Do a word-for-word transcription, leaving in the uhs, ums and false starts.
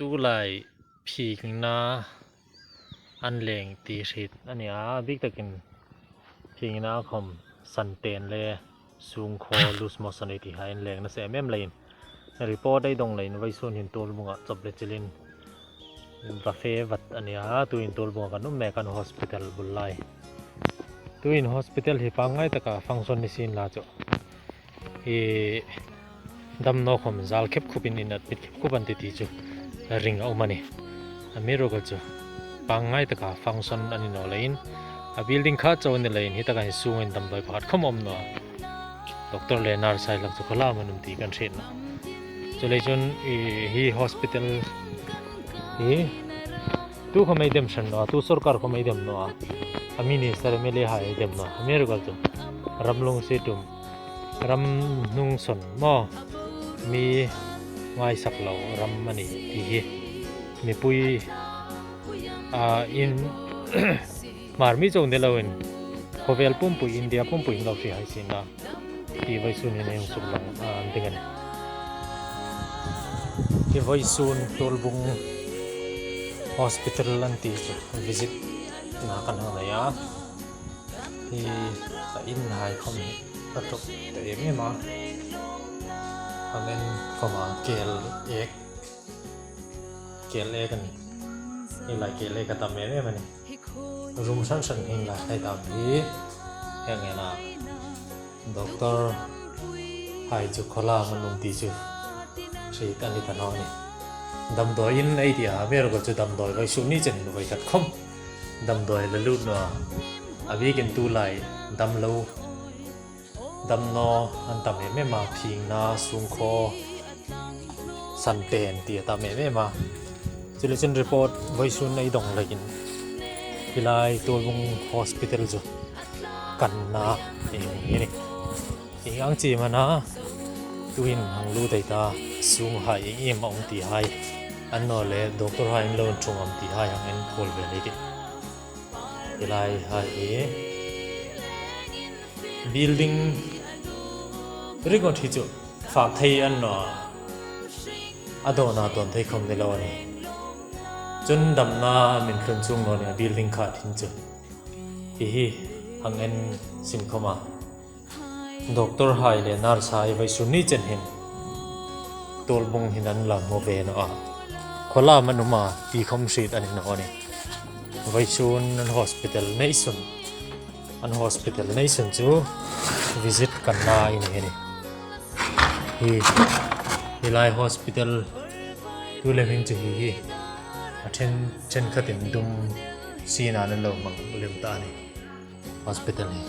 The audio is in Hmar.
tulai phingna an leng ti hriet a ni a, bik takin phingna khawm, suntan le sungkhaw, loose motion ei ti hai an leng nasa em em leiin report ei dong leiin vawisun hin Tuolbunga chawp le chilin va fe vat a ni a, tuhin Tuolbunga kan um mek a, kan hospital bul lai. Tuhin hospital hi pangngai taka function ni sien la chu, i damnaw khawm zal khep khupin, inadmit khep khup an ti ti chu ring a um a nih. A miracle chu pangngai taka function a ni naw leiin, a building kha chau ni leiin hi taka hin sungin damdawi pakhat khawm a um naw a. Doctor le nurse hai lak chu khawlam an um ti kan hriet naw. Chuleiin chun i, hi hospital hi tu khawm ei dem hran naw a, tu sawrkar khawm ei dem naw a, a minister M L A hai ei dem naw a. A miracle chu ram lungsiet um, ram hnungsawn maw, mi ngaisak lo ram a ni ti hi mipui, a, in Hmar mi chau ni loin khawvel pumpui, India pumpui in lo hriet hai sien la ti vawisun hin ei hung suklang, a, an ding a nih. Hi vawisun Tuolbung hospital an ti chu visit na kan hang nei a. Hi a in hai khawm hi a ṭawk ta em em a. Hang en khawma kel ek, kel ek a nih. Hi lai kel ek a tam em em a nih. Room hran hran hin la hai dam hi. Hang en a, doctor hai chu khawlam an um ti chu hriet a ni ta naw a nih. Damdawi in ei ti a, a miracle chu damdawi vawisun ni chen hin voi khat khawm damdawi la lut naw a. A bikin tulai damlo, damnaw an tam em em a, phingna, sungkhaw, suntan ti a tam em em a. Chuleiin chun report vawisun ei dong leiin hi lai Tuolbung hospital chu kanna ei hung hi a nih. Ieng ang chi am a na, tuhin hang lut ei ta, sung hai ieng iem a um ti hai, annawleh doctor hai ieng lo inṭhung am ti hai hang en khuol ve ei tih. Hi lai hai hi building ringawt hi chu fak thei a ni naw a, a dawn a dawn thei khawm ni lo a nih. Chun damna min tlung chuong naw a nih, building khat hin chu. Hi hi hang en sin khawma, doctor hai le nurse hai vawisun ni chen hin Tuolbung hin an la hmu ve naw a. Khawlam an um a ti khawm hriet a ni naw a nih. Vawisun an hospital nei sun, an hospital nei sun chu visit kanna ei ni hi a nih. Hi, hi lai hospital tu lem hin chu hi hi a ṭhen, ṭhen khatin dum sina an lo hmang lem ta a nih. Hospital hi